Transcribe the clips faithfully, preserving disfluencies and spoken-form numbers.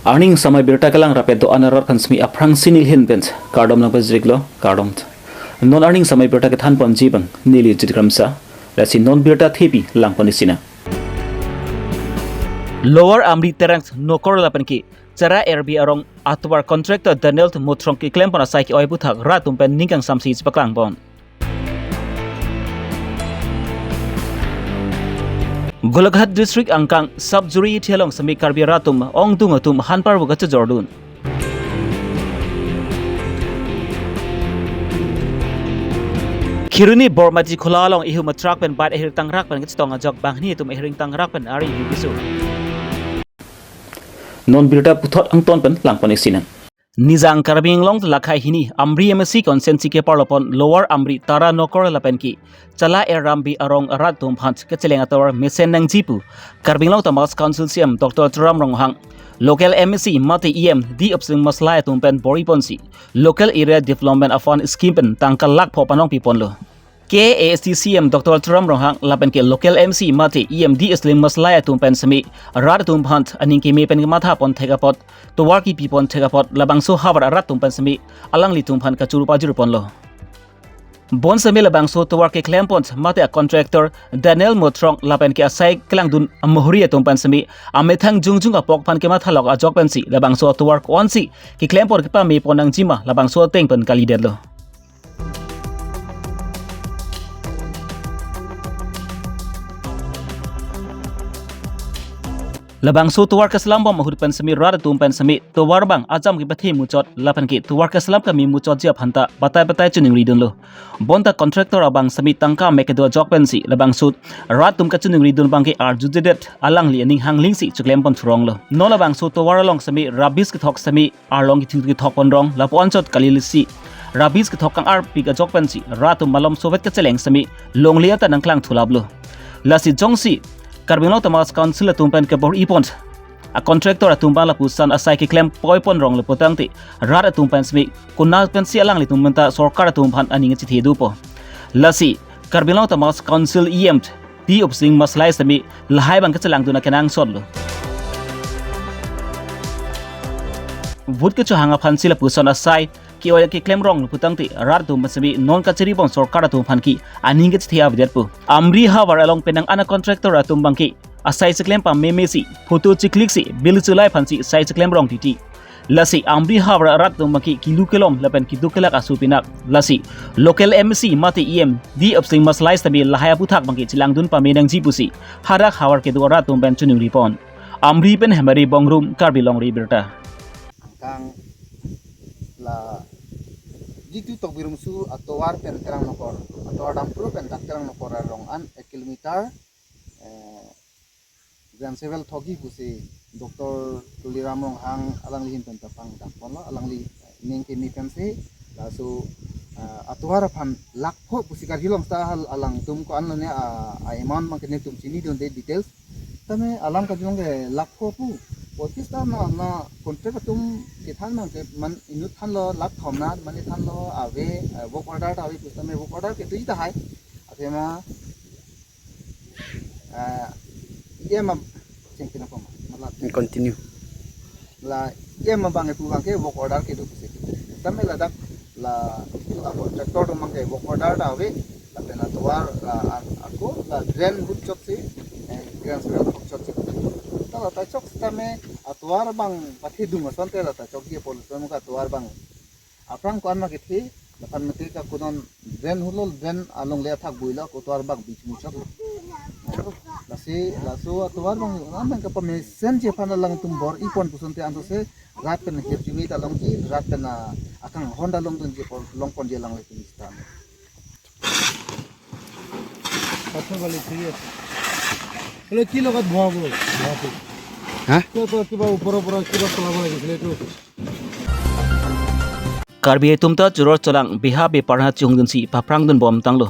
Arni samai birta kelang rapet do-an arat aphan semi aphrangsi nelihin pen kardom nangpajirlo, kardom. Non arni samai birta kethan ponji abang neli Jit Kramsa, lasi non birta thepi lang pon-ik sinang. Lower Amri Terang Nokor lapen ke Chara Erbi arong atovar contractor Daniel Mothrong keklem pon asai ke-oi aphuthak rat atum pen ning kangsamsi chepaklang pon. Golaghat District angkang Sapjuri Hithi along semi Karbi arat atum ongdung atum hanparvo kachejordun. Kheroni Bormati Khola along ihum a-truck pen bike ahirik tangrak pen kachetong ajok banghini atum ahiring tangrak pen ari bisu. Non birta puthot angton pen lang pon-ik sinang. Nijang Karbi Anglong Lakhai hini Amri M A C constituency keparlo pon Lower Amri Tara Nokor lapen ke Chala Erbi arong arat atum aphan kacheleng atovar mesen nangji pu Karbi Anglong Autonomous Council C E M Doctor Tuliram Ronghang, local M A C mate E M D Upsling Maslai atum pen bor-i ponsi local area development a-fund scheme pen tangka lakh pho panong pi ponlo. K A A C C E M Doctor Tuliram Ronghang lapen ke local M C mate E M D Upsling Maslai atum pen semi rat atum aphan aning keme pen kematha pon thek apot, tovar kepi pon thek apot, labangso havar arat atum pen semi alanglitum aphan kachuru pajir ponlo. Bon semi labangso tovar keklem pon mate a-contractor Daniel Mothrong lapen ke asai kelangdun amohori atum pen semi amethang jongjong apok aphan kematha lok ajok pensi labangso tovar ko-ansi keklem pon kepame pon nangjima labangso ateng pen kalidetlo. Labangso tovar keselam bom ahut pen semi rat atum pen semi tovar abang ajam kepathe muchot lapen ke tovar keselam keme muchotji aphan ta batai batai chiningri dunlo. Bonta contractor abang semi tangka mek kedo ajok pensi labangso rat atum kachiningri dun abang ke arjujedet alangli aning hanglingsi chiklem pon thuronglo. Non labangso tovar along semi rubbish kethok semi arlong kethu kethok pon rong lapu anchot kalilisi rubbish kethok kang-arpik ajok pensi rat atum malom sovet kacheleng semi longle ata nangklang thulaplo. Lasi jongsi Karbi Anglong Autonomous Council atum pen kebor-i pon a-contractor atum abang lapuson asai keklem poi pon rong lapu tangte rat atum pen semi konat pensi alanglitum mynta sorkar atum aphan aning chethe dopo. Lasi Karbi Anglong Autonomous Council E M D Upsling Maslai semi lahai abang kachelangdun akenangsotlo. Vote kechohang aphansi lapuson asai ke-oi keklem rong lapu tangte rat atum semi non kachiri pon sorkar atum aphan ke aning kachethe avedetpo. Amri havar along penang ana contractor atum abang ke asai cheklem pamemesi photo chicliksi bill chulai aphansi asai cheklem rong titi. Lasi Amri havar arat atum abang ke kilu kelom lapen keduk kelak aso pinak. Lasi local M A C mate E M D Upsling Maslai semi lahai aphuthak abang ke chelangdun pame nangji pusi hadak havar kedo arat atum pen chiningri pon. Amri pen Hemari Bongrung, Karbi Longri Abirta. Angkang la Jitu Tokbi Rungsu atovar pen Terang Nokor, atovar Dampru pen dak Terang Nokor arong an ek kilometer, eh, ground level thokji pusi Doctor Tuliram Ronghang alangli ahin pen ta pangdam ponlo, alangli ning keme pensi laso, ah, atovar aphan lakh pho pusi karjulong seta hal alangtum ko-an lone, ah, a-amount abang ke netum chinidunde details. Tame alam kajong ke lakh pho pu. Pochis ta na, na contract atum kethan abang ke man inut thanlo lakh thom na, mane thanlo ave, eh, work order ta ave, pusitame work order ke tu tahai. Athema, eh, E M ab-, cheng pina poma, matlab. Continue. La E M abang ke pu abang ke work order kedo pusi. Tame ladak la a-contractor atum abang ke work order ta ave, lapen atovar la a-, ako la drain ahut chotsi, eh, drain sira ahut chotsi. Ta la ta chok sitame atovar abang pathedung asonte la ta chokji apotlo, sitame atovar abang aphrang ko-an ma kethe, lapen mate ka konon drain ahutlo, drain alongle athak builo, atovar abang bich muchotlo. Lasi, laso atovar abang, abang kapamesenji aphan alangtum bor-i pon pusonte anto se, rat pen hirjume ta longji, rat pen, ah, akanghon ta longdunji apor, long ponji alanglitum sitame. পাথর বালি ঠিক আছে। তাহলে কি লগাত বহাবো? বহাবো। হা? তো, তো কিবা ওপৰৰ পৰা কিবা চলাব লাগিছিলে এইটো। Karbi atum ta churor cholang beha bepar ha chihungdunsi paphrangdun bom tanglo.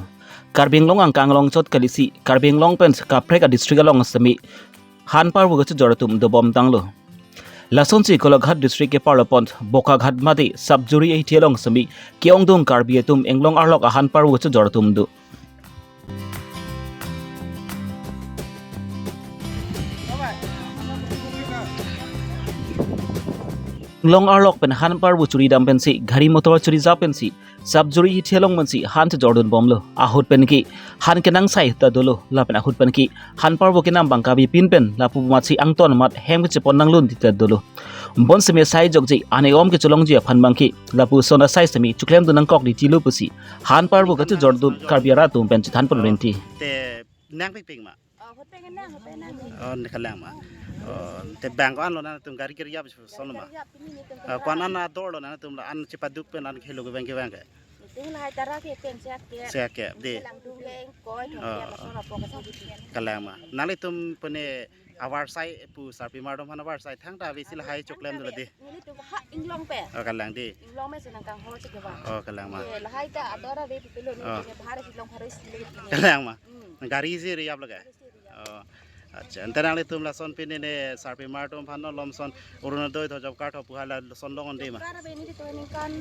Karbi Anglong angkang along chot kalisi Karbi Anglong pen kaprek a-district along semi hanparvo kachejor atum dobom tanglo. Lasonsi Golaghat district keparlo pon Bokaghat mate Sapjuri ahithi along semi ke-ongdung Karbi atum inglong arlok ahanparvo kachejor atum do. Inglong arlok pen han parvo churi dam pensi, gari motor churi jap pensi, sap juri hithi along pensi han chejordun bomlo. Ahut penke han kenangsai ta dolo, lapen ahut penke han parvo kenam abang kabipin pen lapu amatsi angton amat hem kechepon nanglun tita dolo. Bonseme sai jokji, ane om kecholongji aphan abangke lapuson asai seme choklemdun nangkok ditilo pusi han parvo kachejordun Karbi arat atum pen chethan pon rinti. Te nangpikpik ma? Oh, hote nang, hote nang. Oh, ne kalang ma. Oh, te bang ko-an lo nangtum gari kiri yap son ma? Gari yap pini netum. Oh, ko-an an ador lo nangtum la an chepaduk pen an khelo kevang kevang ke? Netum lahai tara ke pen siak ke. Siak ke, de. Langdung leng koi. Oh, thok ya, oh. Masora po kasih gitu. Kalang ma. Nanglitum pene avarsai pu sarpimar atum aphan avarsai thangta avesi lahai choklem dolo de. Nelitum ha Inglong pen. Oh, kalang de. Inglong pen si nangkanghor si kevang. Oh, kalang ma. Ye, lahai ta ador ave pipilo ni, oh, ye bahar si long harus le. Kalang ma. Hmm. Gari si ri yap laga. Gari si ri yap. Oh. Acha, ante nanglitum lason pini ne sarpimar atum aphan malom son Orunodoi tho job card tho pu hala lason long-un de ma? Job card ave nelitum ningkan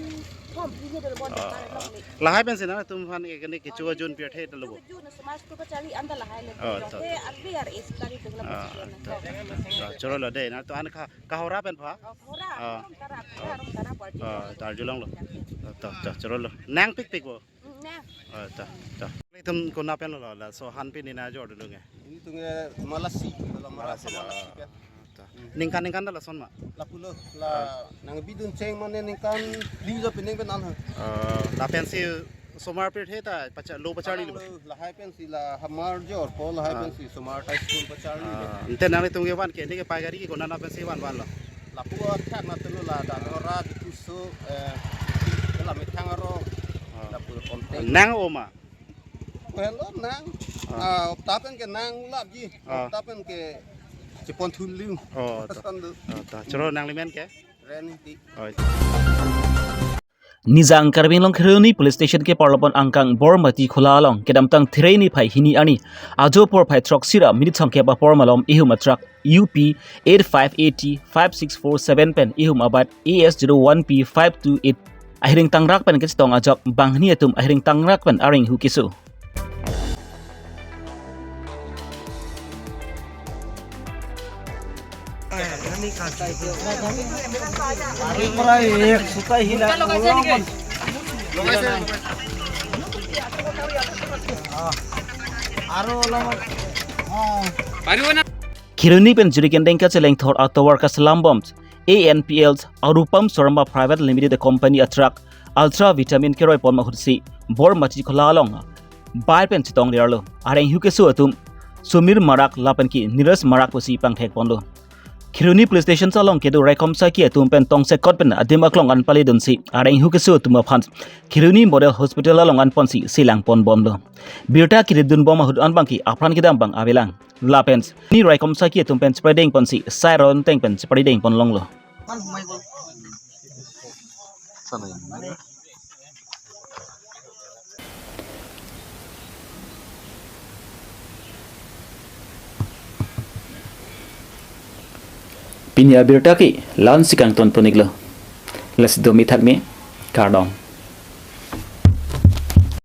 thom pini dolo bon, oh, job card long le. Lahai pensi nangtum aphan ke ne kecho jun pirthe dolo bo? Jun semester pacharli anta lahai le. Oh, to, to. Te arve ar es kali tu la. Ah, pacharli to, na. To, chorolo de, nangtum an ka, kahora pen pha? Oh, kahora, ah, rong tara, kahora rong tara party. Ah, ta arjulonglo. To, to, chorolo. Nangpikpik bo? Mm, nang. Oh, to, to. Itum konat pen lo, laso han pini nangchejordun ke? Itum ke Malasi, dalam Malasi, Malasi lo. Malasi pen. To. Ningkan ningkan ta lason ma? Lapulo, la, ah, nangbidun cheng mane ningkan phli lo pining pen an ha. Eh, lapensi osomar pirthe ta pacha, lo pacharli lo. Lo, lahai pensi la hamar jor po, lahai, ah, pensi osomar ta school pacharli lo. Ah, ante nanglitum kevan ke, ne ke pai gari ke konat pensi van vanlo? Lapu athak na tulu la, Dadora, Diphuso, eh, la methang aro, ah, lapu contact. Nang o ma? Hello, nang. Ah. Ah, okta pen ke nang lapji. Ah. Okta pen ke chepon thulung. Oh, to. Sandu. Oh, to. Choro, nangli men ke? Reni ti. Oh. Nijang Karbi Anglong Kheroni Police Station ke parlopon angkang Bormati Khola along kedamtang Threi niphai hini arni ajo porphai throksi ra minit songkep apor malom ihum a-truck U P eight five eight five six four seven pen ihum abike A S zero one P five two eight ahiring tangrak pen kachetong ajok banghini atum ahiring tangrak pen areng hu keso. Kheroni pen juri kendeng kacheleng thor atovar kaselam bom A N P L Arupam Sharma Private Limited company a-truck Ultra Vitamin keroi pon ahutsi Bormati Khola along bike pen chetong lir lo. Areng hu keso atum Sumir Marak lapen ke Niras Marak pusi pangthek ponlo. Kheroni Police Station along kedo raikom saki atum pen tongsekot pen adim aklong an pale dunsi areng hu keso atum aphan Kheroni Model Hospital along an ponsi selang pon bomlo. Birta kiridun bom ahut an abangke apran kedam abang avelang. Lapen ni raikom saki atum pen chepredeng ponsi sai ron teng pen chepredeng pon longlo. Pini abirta ke la-ansi kangton pon-iklo. Lasi do mithak me, kardom.